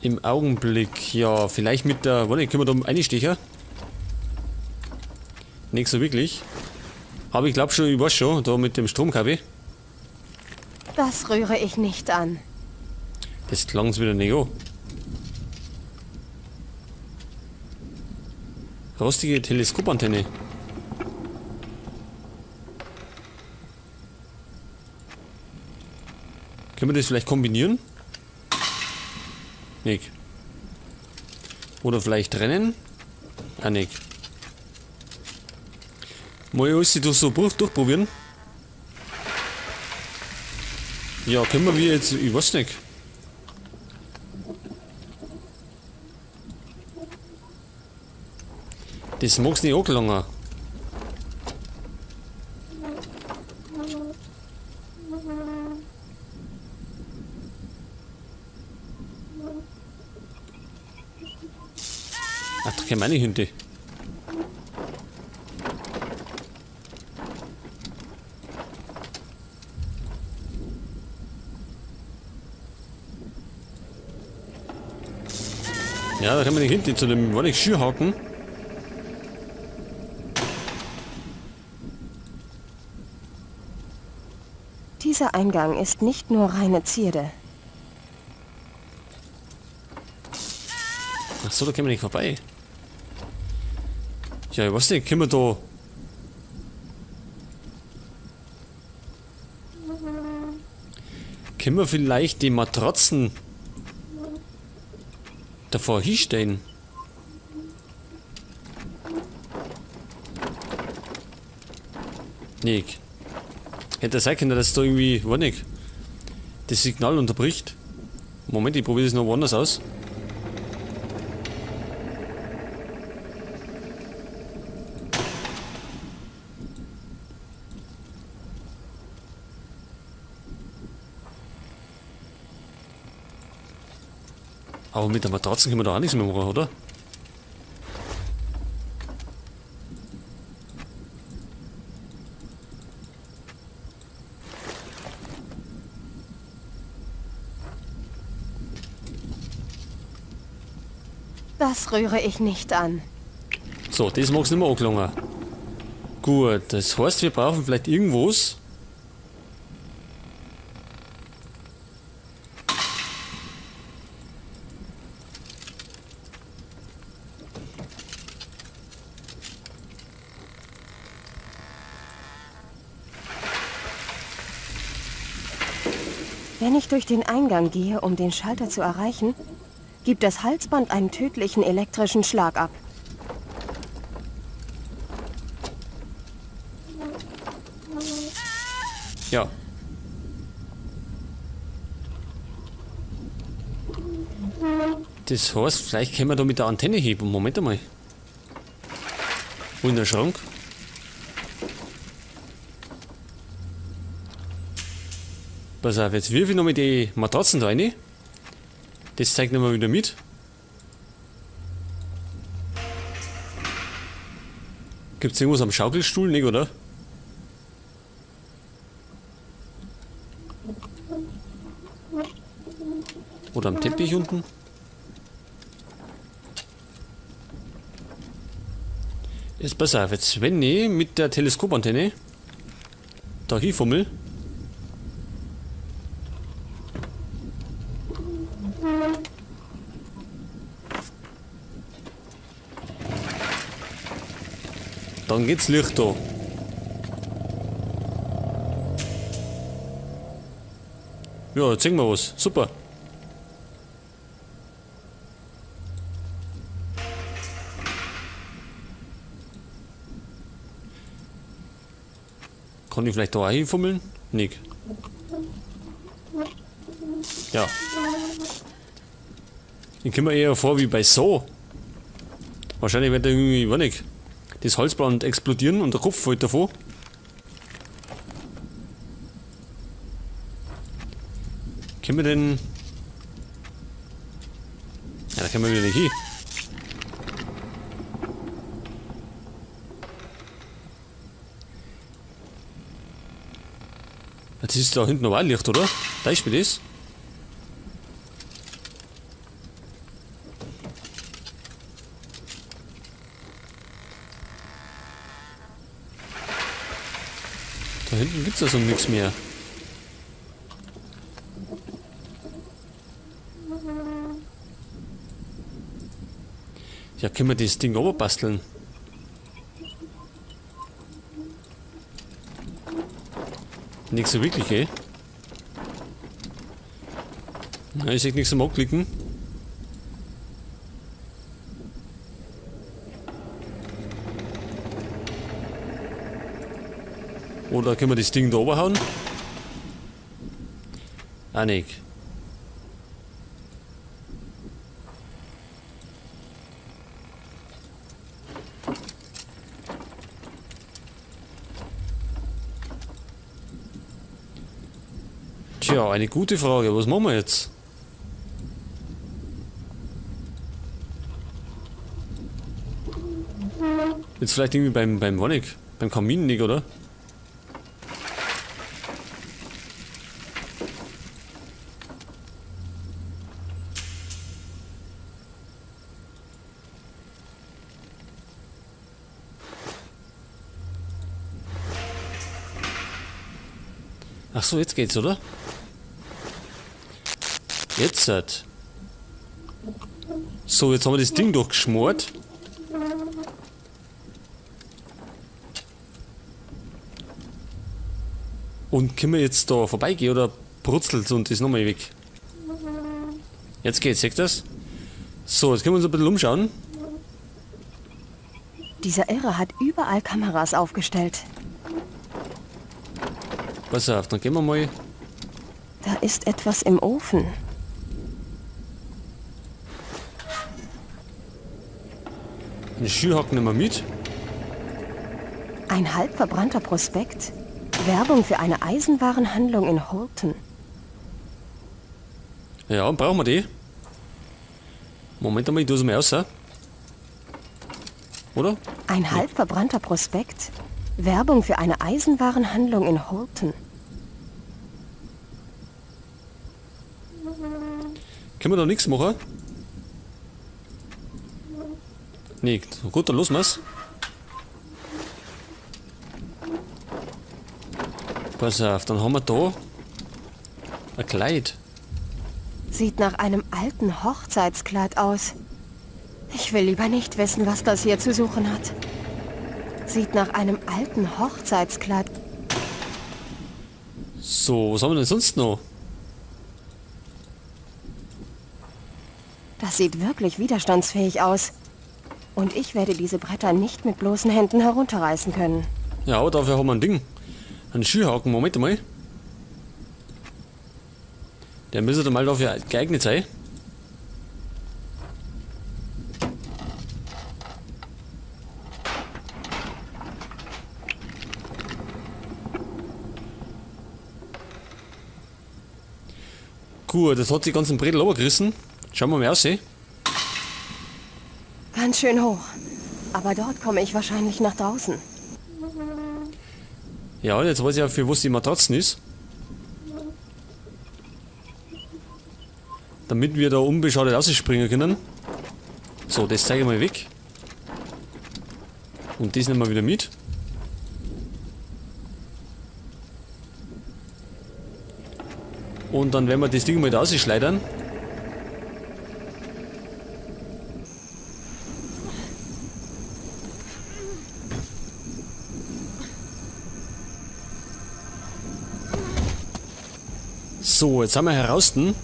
Im Augenblick, ja, vielleicht mit der... Warte, können wir da einstechen? Nicht so wirklich. Aber ich glaube schon, ich weiß schon, da mit dem Stromkabel. Das rühre ich nicht an. Das klang's wieder nicht an. Rostige Teleskopantenne. Können wir das vielleicht kombinieren? Nick. Oder vielleicht trennen? Ah, nick. Mal alles durch so durchprobieren. Ja, können wir jetzt... Ich weiß nicht. Das mag's nicht angelangen. Ach, da käme meine Hunde. Ja, da kann man nicht hinten zu dem, wollte ich Schürhaken. Dieser Eingang ist nicht nur reine Zierde. Ach so, da können wir nicht vorbei. Ja, ich weiß nicht, können wir da... Können wir vielleicht die Matratzen davor hinstellen? Nick. Hätte sein können, dass da irgendwie, weiß nicht, das Signal unterbricht. Moment, ich probiere das noch woanders aus. Aber mit der Matratzen können wir da auch nichts mehr machen, oder? Das rühre ich nicht an. So, das mag's nicht mehr angelangen. Gut, das heißt, wir brauchen vielleicht irgendwas. Wenn ich durch den Eingang gehe, um den Schalter zu erreichen, gibt das Halsband einen tödlichen elektrischen Schlag ab. Ja. Das heißt, vielleicht können wir da mit der Antenne heben. Moment einmal. Wo in der Schrank? Pass auf, jetzt wirf ich noch mit die Matratzen da rein. Das zeigt nochmal wieder mit. Gibt's irgendwas am Schaukelstuhl, nicht, oder? Oder am Teppich unten? Jetzt pass auf, jetzt wenn ich mit der Teleskopantenne da hinfummel. Dann geht's Licht da. Ja, jetzt sehen wir was. Super. Kann ich vielleicht da auch hinfummeln? Nick. Ja. Ich komme mir eher vor wie bei so. Wahrscheinlich wird da irgendwie, weiß nicht, das Holzbrand explodieren und der Kopf fällt davon. Können wir denn... Ja, da können wir wieder nicht hin. Das ist da hinten noch ein Licht, oder? Da ist mir das. Da hinten gibt es also nichts mehr. Ja, können wir das Ding basteln? Nichts so wirklich, ey. Na, ich sehe nichts zum Anklicken. Oder können wir das Ding da oben hauen? Ah, nicht. Tja, eine gute Frage. Was machen wir jetzt? Jetzt vielleicht irgendwie beim Wonig, beim Kamin nicht, oder? Ach so, jetzt geht's, oder? Jetzt hat. So, jetzt haben wir das Ding durchgeschmort. Und können wir jetzt da vorbeigehen oder brutzelt und ist nochmal weg? Jetzt geht's, seht ihr das? So, jetzt können wir uns ein bisschen umschauen. Dieser Irre hat überall Kameras aufgestellt. Pass auf, dann gehen wir mal. Da ist etwas im Ofen. Den Skihauken nehmen wir mit. Ein halb verbrannter Prospekt. Werbung für eine Eisenwarenhandlung in Horton. Ja, brauchen wir die? Moment einmal, ich tue es mal raus. Oder? Ein halb verbrannter Prospekt. Werbung für eine Eisenwarenhandlung in Horton. Können wir da nichts machen? Nee, gut, dann los wir's. Pass auf, dann haben wir da ein Kleid. Sieht nach einem alten Hochzeitskleid aus. Ich will lieber nicht wissen, was das hier zu suchen hat. Sieht nach einem alten Hochzeitskleid. So, was haben wir denn sonst noch? Das sieht wirklich widerstandsfähig aus. Und ich werde diese Bretter nicht mit bloßen Händen herunterreißen können. Ja, aber dafür haben wir ein Ding. Einen Skihaken, Moment mal. Der müsste mal dafür geeignet sein. Gut, das hat die ganzen Bredel runtergerissen. Schauen wir mal aus, eh? Ganz schön hoch. Aber dort komme ich wahrscheinlich nach draußen. Ja, jetzt weiß ich auch, für was die Matratzen ist. Damit wir da unbeschadet rausspringen können. So, das zeige ich mal weg. Und das nehmen wir wieder mit. Und dann werden wir das Ding mal da rausschleudern. So, jetzt sind wir heraus. Und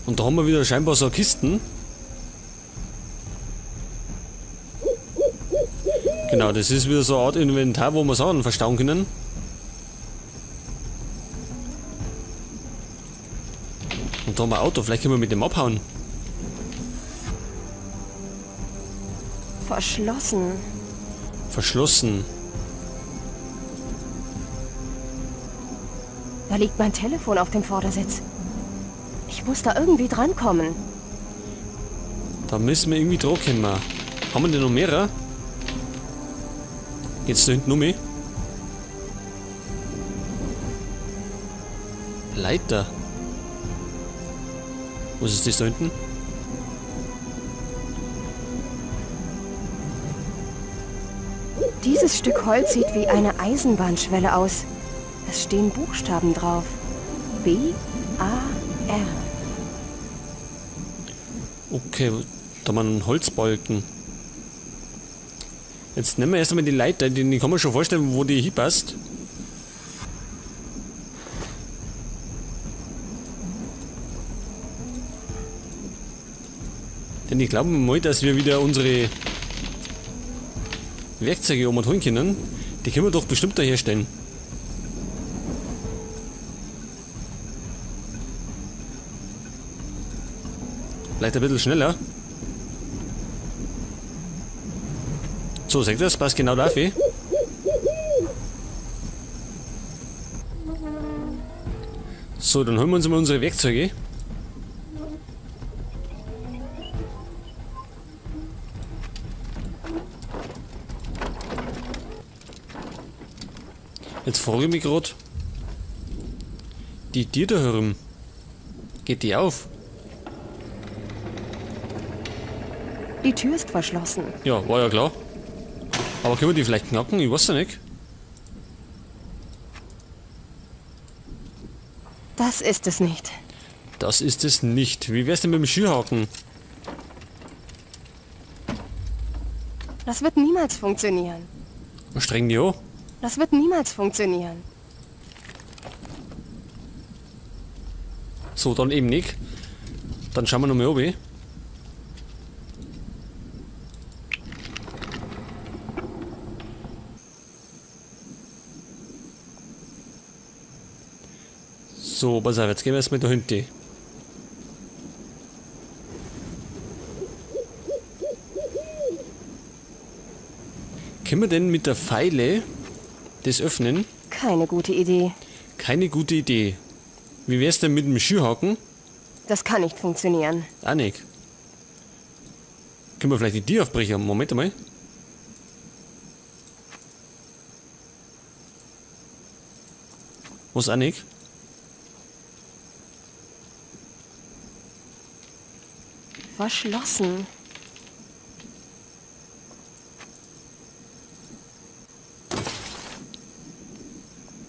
da haben wir wieder scheinbar so Kisten. Genau, das ist wieder so eine Art Inventar, wo wir Sachen verstauen können. Und da haben wir ein Auto, vielleicht können wir mit dem abhauen. Verschlossen. Verschlossen. Da liegt mein Telefon auf dem Vordersitz. Ich muss da irgendwie drankommen. Da müssen wir irgendwie dran kommen. Haben wir denn noch mehrere? Geht's da hinten um mich? Leiter. Was ist das da hinten? Dieses Stück Holz sieht wie eine Eisenbahnschwelle aus. Es stehen Buchstaben drauf. B, A, R. Okay, da haben wir einen Holzbalken. Jetzt nehmen wir erst einmal die Leiter, die kann man schon vorstellen, wo die hinpasst. Denn ich glaube mal, dass wir wieder unsere Werkzeuge um und holen können. Die können wir doch bestimmt da herstellen. Vielleicht ein bisschen schneller. So, seht ihr das? Passt genau dafür. So, dann holen wir uns mal unsere Werkzeuge. Jetzt frage ich mich grad, die Tür da herum, geht die auf? Die Tür ist verschlossen. Ja, war ja klar. Aber können wir die vielleicht knacken? Ich weiß ja nicht. Das ist es nicht. Das ist es nicht. Wie wär's denn mit dem Schürhaken? Das wird niemals funktionieren. Streng die an. Das wird niemals funktionieren. So, dann eben nicht. Dann schauen wir nochmal runter. So, pass auf, jetzt gehen wir erstmal da hinten. Können wir denn mit der Feile das öffnen? Keine gute Idee. Keine gute Idee. Wie wär's denn mit dem Schürhaken? Das kann nicht funktionieren. Auch nicht. Können wir vielleicht die Tür aufbrechen? Moment einmal. Was auch nicht? Verschlossen.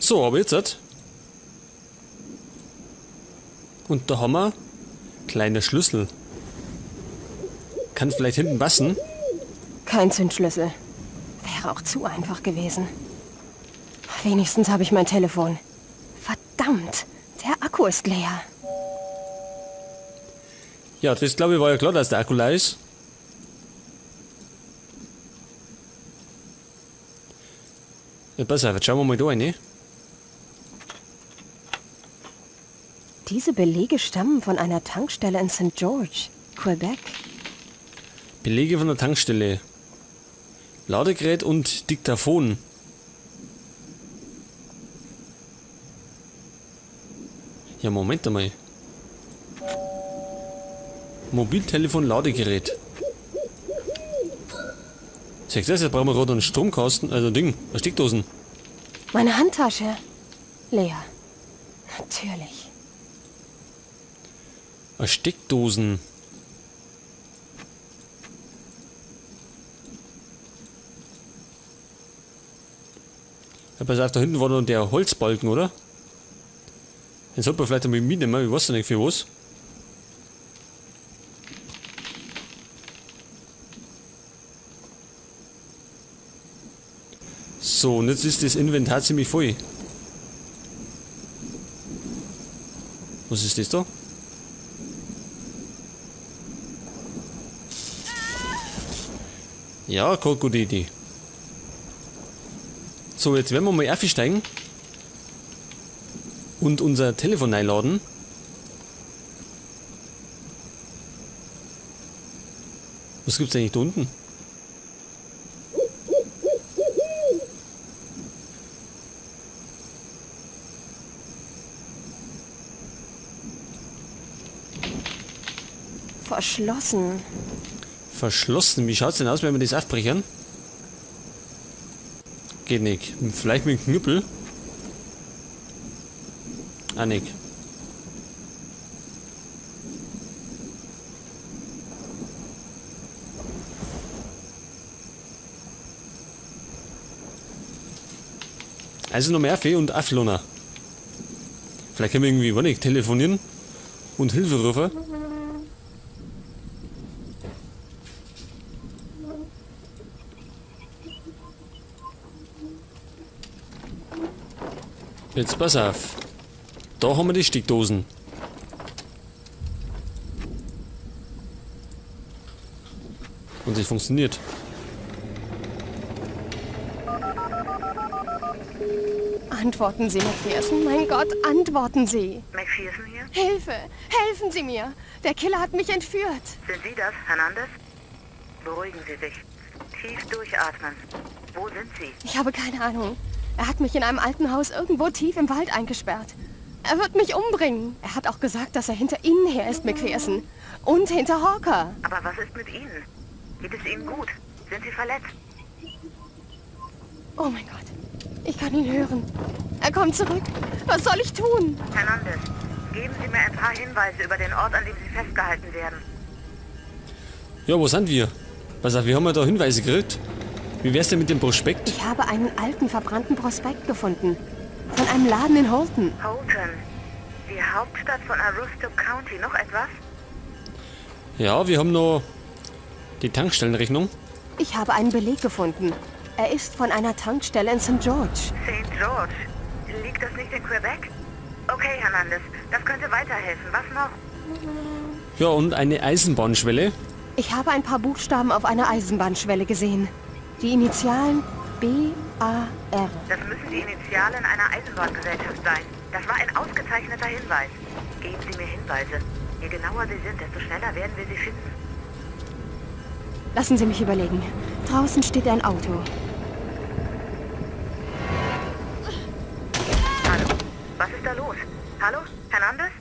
So, aber jetzt halt. Und da haben wir kleiner Schlüssel. Kann vielleicht hinten passen. Kein Zündschlüssel. Wäre auch zu einfach gewesen. Wenigstens habe ich mein Telefon. Verdammt, der Akku ist leer. Ja, das glaube ich war ja klar, dass der Akku leer ist. Ja, pass auf, jetzt schauen wir mal da rein. Diese Belege stammen von einer Tankstelle in St. George, Quebec. Belege von der Tankstelle. Ladegerät und Diktaphon. Ja, Moment einmal. Mobiltelefon, Ladegerät. Siehst du das? Jetzt brauchen wir gerade einen Stromkasten, also ein Ding, eine Steckdosen. Meine Handtasche. Leer. Natürlich. Eine Steckdosen. Ja, pass auf, da hinten war noch der Holzbalken, oder? Den sollte man vielleicht einmal mitnehmen, ich weiß ja nicht für was. So, und jetzt ist das Inventar ziemlich voll. Was ist das da? Ja, keine gute Idee. So, jetzt werden wir mal aufsteigen und unser Telefon einladen. Was gibt's eigentlich da unten? Verschlossen. Verschlossen? Wie schaut's denn aus, wenn wir das aufbrechen? Geht nicht. Vielleicht mit dem Knüppel? Ah, nicht. Also noch mehr Fee und Aflona. Vielleicht können wir irgendwie, weiß nicht, telefonieren und Hilfe rufen. Jetzt pass auf. Da haben wir die Steckdosen. Und es funktioniert. Antworten Sie, McPherson. Mein Gott, antworten Sie. McPherson hier? Hilfe! Helfen Sie mir! Der Killer hat mich entführt. Sind Sie das, Hernandez? Beruhigen Sie sich. Tief durchatmen. Wo sind Sie? Ich habe keine Ahnung. Er hat mich in einem alten Haus irgendwo tief im Wald eingesperrt. Er wird mich umbringen. Er hat auch gesagt, dass er hinter Ihnen her ist, McPherson. Und hinter Hawker. Aber was ist mit Ihnen? Geht es Ihnen gut? Sind Sie verletzt? Oh mein Gott. Ich kann ihn hören. Er kommt zurück. Was soll ich tun? Hernandez, geben Sie mir ein paar Hinweise über den Ort, an dem Sie festgehalten werden. Ja, wo sind wir? Pass auf, wir haben ja da Hinweise gekriegt. Wie wär's denn mit dem Prospekt? Ich habe einen alten, verbrannten Prospekt gefunden. Von einem Laden in Holton. Holton, die Hauptstadt von Aroostook County. Noch etwas? Ja, wir haben noch die Tankstellenrechnung. Ich habe einen Beleg gefunden. Er ist von einer Tankstelle in St. George. St. George. Liegt das nicht in Quebec? Okay, Hernandez, das könnte weiterhelfen. Was noch? Ja, und eine Eisenbahnschwelle. Ich habe ein paar Buchstaben auf einer Eisenbahnschwelle gesehen. Die Initialen B-A-R. Das müssen die Initialen einer Eisenbahngesellschaft sein. Das war ein ausgezeichneter Hinweis. Geben Sie mir Hinweise. Je genauer sie sind, desto schneller werden wir sie finden. Lassen Sie mich überlegen. Draußen steht ein Auto. Hallo? Was ist da los? Hallo? Hernandez?